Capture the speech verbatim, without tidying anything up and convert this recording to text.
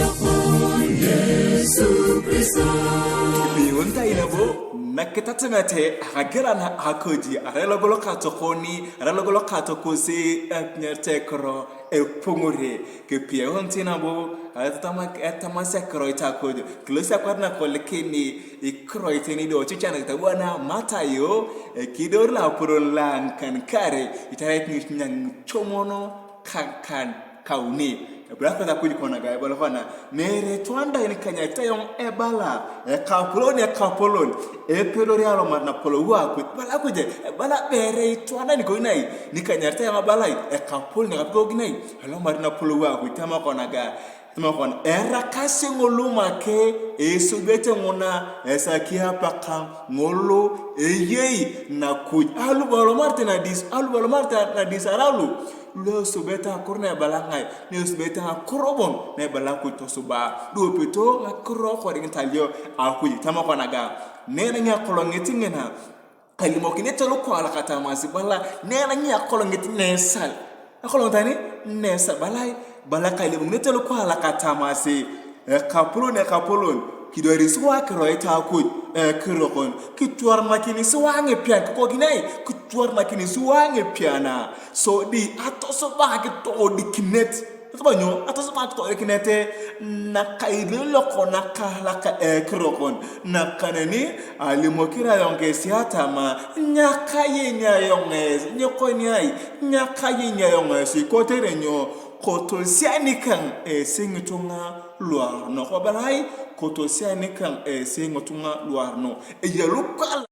Yesu Kristo. Ipiunit ai nabo nakitatamete akagiran a Akuj, arai logo lokatokoni, arai logo lokatokosi, ekinyarete ekiro epong'ore. Kipiunit nabo, etama-, etamasi akiroit Akuj, kilosi akwap nakolikini ikiroit nidochicha nakitabua na Matayo, ekidor loapolon la ngikan-karei, itarait ngichomon ka ngikan kauni. Ebala kona Akuj kona ga, ebala kona, mere itwaan dai nikanyarita ayong ebala, Ekapolon, Ekapolon, epedori alomar napolou a Akuj. Ebala Akuj, ebala bere itwaan dai nikoni nai, nikanyarita ayong abalai, Ekapolon, Ekapolon nai, alomar napolou a Akuj, tama kona ga, tama kona, erakasi ngulu make, esubete nguna, esaki apakang, ngulu, eyei, nakuj, alubo alomarete nadis, alubo alomarete nadis aralu. Lu esubete akoro na ebala ngai, na esubete akoro bon na ebala Akuj tosuba. Duopito ngakiro kori ngitalio Akuj, tama kona ga, na enangi akolongit ngina, kalimokinete lukwaalak atamasi bala, na enangi akolongit na esal. Akolongit ani na esal, bala, bala kalimokinete lukwaalak atamasi, Ekapolon, Ekapolon, kidwari sua akiroit Akuj, ekiro kon, kitwaranakin sua ngipian, kikokini ai? Kitwaranakin sua ngipian, sodi atosuba akitoodikinet. Atosuba nyo? Atosuba akitoodikinet nakaililok nakaalak ekiro kon. Nakaneni alimokini ayong kesi atama, nyakayeni ayong esi, nyekoni ai? Nyakayeni ayong esi, kotere nyo? Kotosiani kang esi ngitunga luaronok. Obala ai? Kotosiani kang esi ngitunga luaronok. Eya lukal